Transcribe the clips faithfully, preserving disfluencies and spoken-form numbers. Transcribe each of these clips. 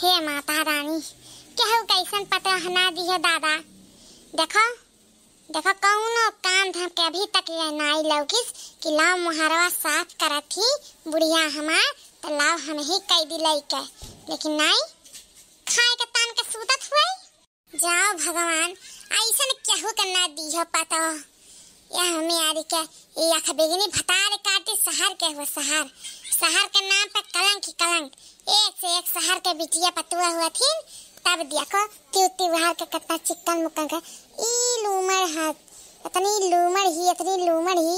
हे माता रानी, केहू कइसन पतोह ना दिहे दादा। देखो, देखो, कउनो काम धाम के अभी तक ये नाई लौकिस कि लाओ मुहरवा साफ करत ही बुढ़िया हमार, त लाओ हमही कइ दी लइके। लेकिन नाई, खाए के तान के सूतत हुए। जाओ भगवान, अइसन केहू के ना दिहो पतोह। यह हमें आरी के, ये अख बिगनी भतार काटी सहर के हो सहर। सहर के नाम पे कलंक ही कलंक। एक से एक सहर के बिटिया पतुआ हुआ थीन, तब देखो, त्यू त्योहार के कितना चिक्कन मुक्कन के। ई लूमड़ है, इतनी लूमड़ ही, इतनी लूमड़ ही,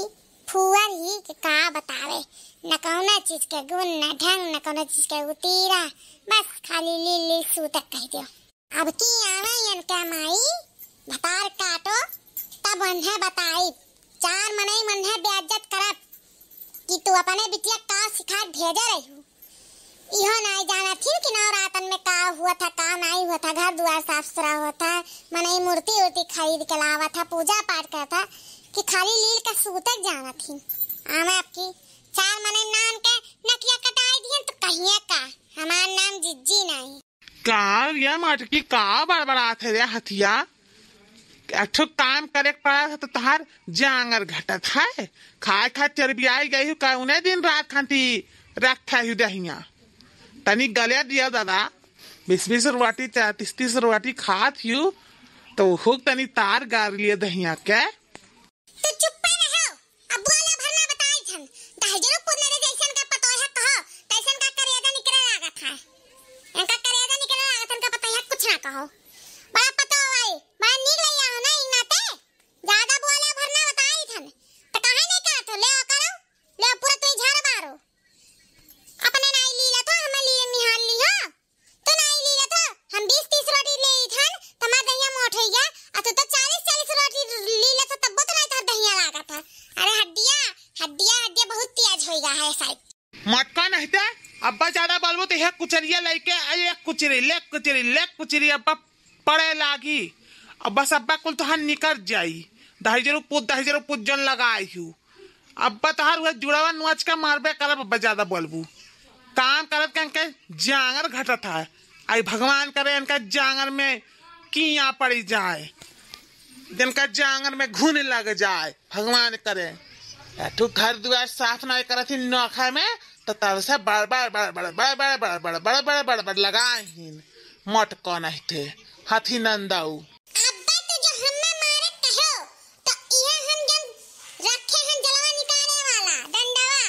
फुअर ही कि का बतावे। न कउनो चीज के गुण, न ढंग, न कउनो चीज के उतीरा, बस खाली ली ली सूतक कह दियो। अब की आवे इनका माई, भतार काटो, तब उन्हें बताई। चार मनई मन्हे बेइज्जत करब कि तू अपने बिटिया का सिखा भेजे रही। इहो नाई जानत हिन कि नवरातन में का हुआ था, का नाई हुआ था, घर दुआर साफ सुथरा हुआ था, मनई मूर्ति उर्ति खरीद के लावा था, पूजा पाठ करत था, कि खाली लील का सूतक जानत हिन। आमे आपकी चार मनई नान के नकिया कटाई दिहन तो कहिए का, हमार नाम जिज्जी नाई। का रे मटकी, का बड़बड़ात है रे हथिया? एक ठो काम करे के पड़ा था तो तहार जांगर घटत है। खाए खाए चरबियाई गई हूँ, कौने दिन रात खाती रखा हूँ दहिया। तनी गले दिया दादा, बीस बीस रोटी, चा-, तीस तीस रोटी खात हूँ, तो हुक तनी तार गार लिए दहिया के। तू चुप्पे रहो, अब बोले भर ना बताई थन। दहिजरू पुनरे जैसन का पतोह कहो, तैसन का करेजा निकले लागत है। इनका करेजा निकले लागत, इनका पतोह कुछ ना कहो। बड़ा पतोह भाई, बड़ा नीक लइया हो ना, ई नाते। ज्यादा बोले भर ना बताई थन। त काहे नहीं कहत हो? ले आओ करो, ले आओ पूरा तू झाड़ मारो। अपने नाई ली ला तो हमें लिए निहाल ली हो। तो नाई ली ला तो हम बीस तीस रोटी ले ई थन, तुम्हार दहिया मोट हो गया। आ तू तो चालीस चालीस रोटी ली ला तो तब्बो तो नहीं तोहर दहिया लागत है। अरे हड्डिया, हड्डिया, हड्डिया बहुत तेज हो गया है साइड। मटका नहीं ते, अब्बा ज्यादा बोलबो तो एक कुचरिया लेके, अरे एक कुचरी, ले कुचरी, ले कुचरी, अब्बा पड़े लागी। अब बस अब्बा कुल तोहार निकर जाई। दहिजरू पूत, दहिजरू पूत जन लगाई हूँ। अब्बा तोहार उहे जुड़वा नोच के मारबे करब, अब्बा ज्यादा बोलबू। काम करत के इनके जांगर घटत है। आई भगवान करे इनका जांगर में किया पड़ी जाए, जिनका जांगर में घुन लग जाए। भगवान करे, एठू घर दुआर साफ नाई करत ही नोखा में, तो तब से बड़ बड़ बड़ बड़ लगाए हिन। मटका नहीं थे, हथी नंदाऊ। अब्बा तू जो हम्मे मारे कहो, तो इहे हम जन रखे हन जलवा निकाले वाला डंडवा।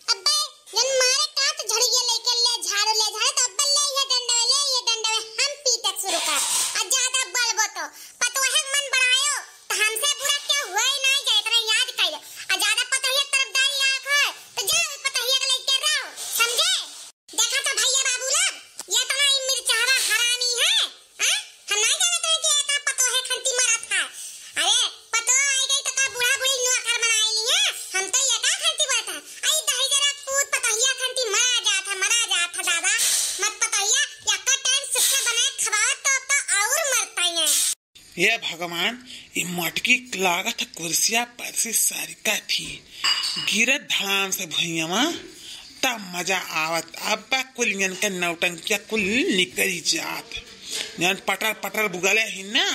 अब्बे जन मारे का तो झड़िया लेके ले झाड़ू ले झाड़े, तो अब्बे ले ये डंडवे, ले ये डंडवे, हम पीटे शुरू कर। आ ज्यादा बोलबो तो पतोहे मन बढ़ायो, तो हमसे बुरा क्यों हुए ना जाए, इतना याद करियो। आ ज्यादा पतोहिया तरफदारी आँख है, तो जाओ पतोहिया के लेके रहो, समझे? देखा तो भैया बाबू लोग, ये तना ई मिर्चहवा हरामी है, हाँ? हम नहीं जानत रहे कि एका पतोहे खंती मरत है। अरे, पतोह आई गई तो का बूढ़ा बूढ़ी नौकर बनाए ली है? हम तो ये का खंती मरत है। आई दही जरा पूत पतोहिया खंती मरा जात है, मरा जात है दादा। मत पतोहिया, यक्का टाइम सुखे बनाए खवाओ तो, तो और मरता है। हे भगवान, ई मटकी लागत कुर्सिया पर से सरकत ही, गिरत धड़ाम से भुइयावा, तब मजा आवत। अब्बा कुल इनके नौटंकिया कुल निकल जात। जन पटर पटर बुगले ही ना,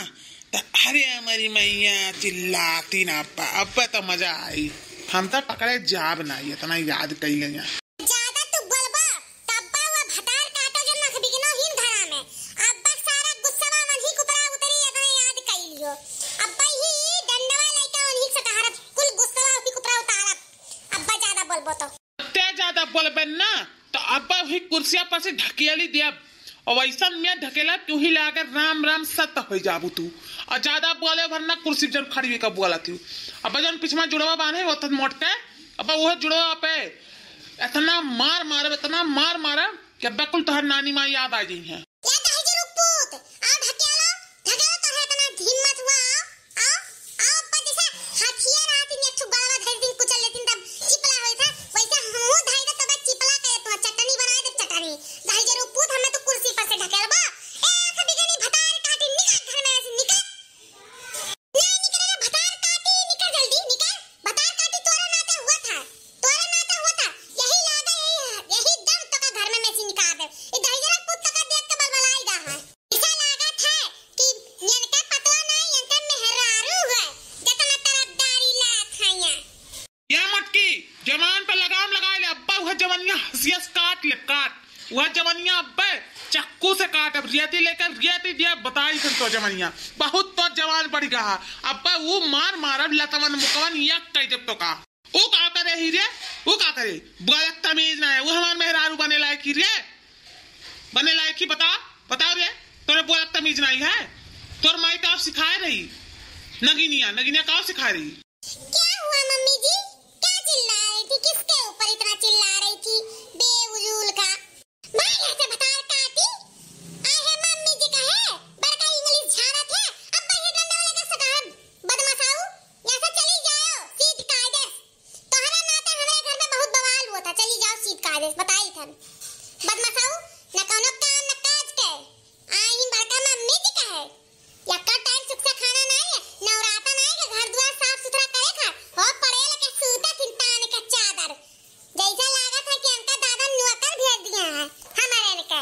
त अरे हमारी मैया चिल्लाती ना अब्बा, अब्बा तो मजा आई। हम तो पकड़े जाब ना, इतना याद कइले हैं। ज्यादा तू बोलबा, तब्बा वो भतार काटो जो नख बिगनो हिन घरा में। अब्बा सारा गुस्सवा वन्ही कुपरा उतरी, एतने याद कई लियो। अब्बा ही डंडवा लइका वन्ही से कहारत, कुल गुस्सवा वन्ही कुपरा उतारत। अब्बा ज्यादा बोलबो तो। ते ज्यादा बोलबे ना, तो अब्बा वही कुर्सिया पर से ढकेली दिया। और वैसन में ढकेला तू ही लागे राम राम सत हो जाबू तू। और ज्यादा बोले भर ना कुर्सी जन खड़ी का बोला तू। अब्बा जन पिछमा जुड़वा बांधे, वो तो मोटके, अब्बा वो जुड़वा पे इतना मार मारब, इतना मार मारब कि अब्बा कुल तोहर नानी माँ याद आ जाई हैं। या दहिजरू पूत, आ ढकेलो, ढकेलो तोहर इतना हिम्मत हुआ, आओ, आओ, आओ, अब्बा जैसे हाथिया रहती ने ठु गड़वा धर दिन कुचल लेती तब चिपला होई था, वैसे हमहू धाई दे तब चिपला के तू चटनी बना दे चटनी। दहिजरू पूत हमें तो कुर्सी पर से ढकेलबा। ए आँख बिगनी भतार काटी निकल घर में से निकल। नहीं निकलेगा, भतार काटी, निकल जल्दी, निकल। भतार काटी तोरे नाते हुआ था, तोरे नाते हुआ था। यही लागा, यही, यही दम तक घर में, में से निकाल दे। ये दहिजरा कुत्ता का देख के बल वह जवनिया अब्बे चक्कू से काटब, रियती लेकर रियती दिया, बताई फिर तो जवनिया। बहुत तो जवान बढ़ गया है। अब्बे वो मार मारब, लतवन मुकवन यक कह देब तो का। वो का करे ही रे? वो का करे? बोलक तमीज ना है। वो हमार मेहरारू बने लायक ही रे? बने लायक ही बता, बताओ रे। तोरे बोलक तमीज नहीं है? तोर माई का सिखाए रही? नगिनिया, नगिनिया का सिखाए रही? क्या हुआ मम्मी जी? क्या चिल्ला रही थी? किसके ऊपर इतना चिल्ला रही थी? बेउजूल का। मैं यहाँ से भतार काटी। आहे मम्मी जी कहे, बड़का इंग्लिश झाड़ा थे, अब बहिर डंडा वाले का सटाहब बदमाशाऊ, यहाँ से चली जाओ, सीध कायदे से। तोहरा नाते हमारे घर में बहुत बवाल हुआ था, चली जाओ सीध कायदे से, बताई थन। बदमाशाऊ, न कौनो काम, न काज के। आई बड़का मम्मी जी कहे, यक्का टाइम सुख से खाना नहीं है, नवराता नहीं के घर दुआर साफ सुथरा करे खा, हो पड़े लगे सूते थिन तान के चादर। जैसे लागत है कि हमका दादा नौकर भेज दिया है हमारे इनका।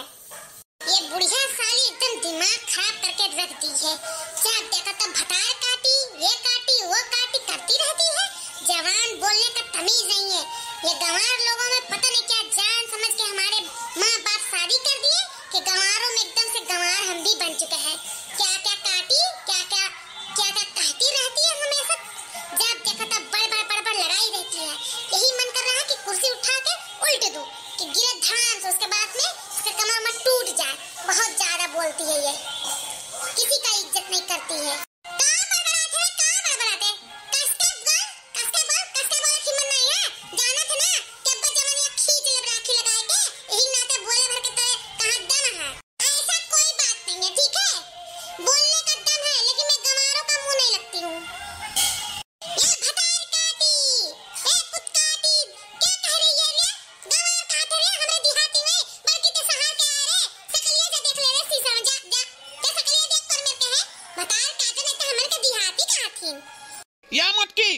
ये बुढ़िया साली एकदम दिमाग खराब करके रख दी है। जब देखो तब भतार काटी, ये काटी, वो काटी करती रहती है। जवान बोलने का तमीज नहीं है। ये गंवार लोगों में पता नहीं क्या जान समझ के हमारे माँ बाप शादी कर दिए कि गंवारों में एकदम से गंवार हम भी बन चुके हैं। क्या क्या काटी, क्या क्या, क्या क्या कहती रहती है हमेशा। जब देखो तब बड़ बड़ बड़ बड़ लड़ाई रहती है। यही मन कर रहा है कि कुर्सी उठा के उल्ट दूं, कि गिरे धड़ाम से, उसके बाद में इसका कमर में टूट जाए। बहुत ज्यादा बोलती है ये, किसी का इज्जत नहीं करती है। का बड़बड़ाते रे, का बड़बड़ाते? कस के बोल, कस के बोल, कस के बोल, हिम्मत नहीं है? जाना थे ना कि अब्बा जवानिया खींच लेब राखी लगाए के, यही नाते बोले भर के तोरे कहाँ दम है। ऐसा कोई बात नहीं है, ठीक है? बोलने का दम है, लेकिन मैं गंवारों का मुंह नहीं लगती हूँ। ए भतार काटी, ए पुत काटी, क्या कह रही है रे? गंवार काट रहे हमरे देहाती में, बल्कि ते सहार के आए रे, सकलिया जा देख ले रे शीशा में, जा, जा, ते सकलिया देख कर मेरे के है, भतार काटे नहीं तो हमन के देहाती कहा थी। या मटकी,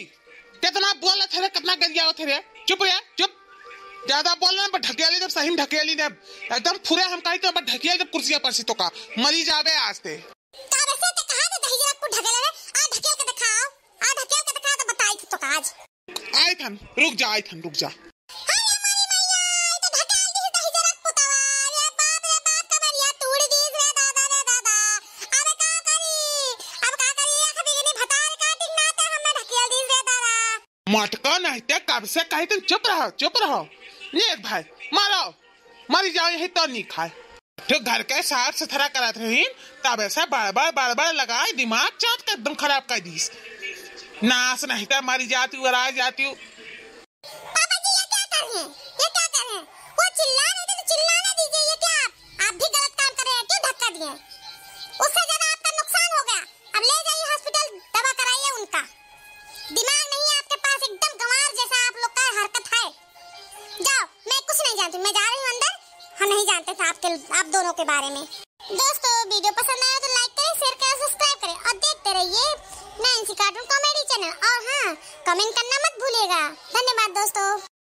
कितना बोलत है रे, कितना गरियावत है रे, चुप रे, चुप, ज्यादा बोल ना, बस ढकेली जब सही में ढकेली ने, एकदम फुरे हम कही तो बस ढकेली जब कुर्सिया पर से तो का, मरी जाबे आज ते। तब से तो कहा था दहिजरा को ढकेले रे, आ ढकेल के दिखाओ, आ ढकेल के दिखाओ तो बताई थी तो का आज। आई थन, रुक जा, आई थन, रुक जा। अरे मोरी मैया, ई तो ढकेल दी दहिजरा पुतवा, रे बाप रे बाप, कमरिया तोड़ दीस रे दादा रे दादा। अब का करी, अब का करी, एक बिगनी भतार काटी ना ते हमें ढकेल दीस रे दादा। मटका नहीं ते कब से कही तुम चुप रहो, चुप रहो। ये भाई, मारो, मरी जाओ यही तो नहीं खाए। फिर घर के साफ सुथरा करत रहीन, तब ऐसा बड़बड़ बड़बड़ लगाए, दिमाग चाट के एकदम खराब कर दीस। नास नहीं तो मरी जाती, उड़ा जाती। पापा जी, ये क्या कर रहे हैं? ये क्या कर रहे हैं? वो चिल्ला रहे थे तो चिल्लाने दीजिए, ये क्या आप, आप भी गलत काम कर रहे हैं, क्यों धक्का दिए? उससे ज्यादा आपका नुकसान हो गया। अब ले जाइए हॉस्पिटल, दवा कराइए उनका। दिमाग नहीं है आपके पास, एकदम गंवार जैसा आप लोग का हरकत है। जाओ, मैं कुछ नहीं जानती, मैं जा रही हूँ अंदर। हम नहीं जानते थे आपके, आप दोनों के बारे में। दोस्तों, वीडियो पसंद आया तो like करें, share करें, subscribe करें और देखते रहिए नैन्सी cartoon comedy channel। और हाँ, comment करना मत भूलिएगा। धन्यवाद दोस्तों।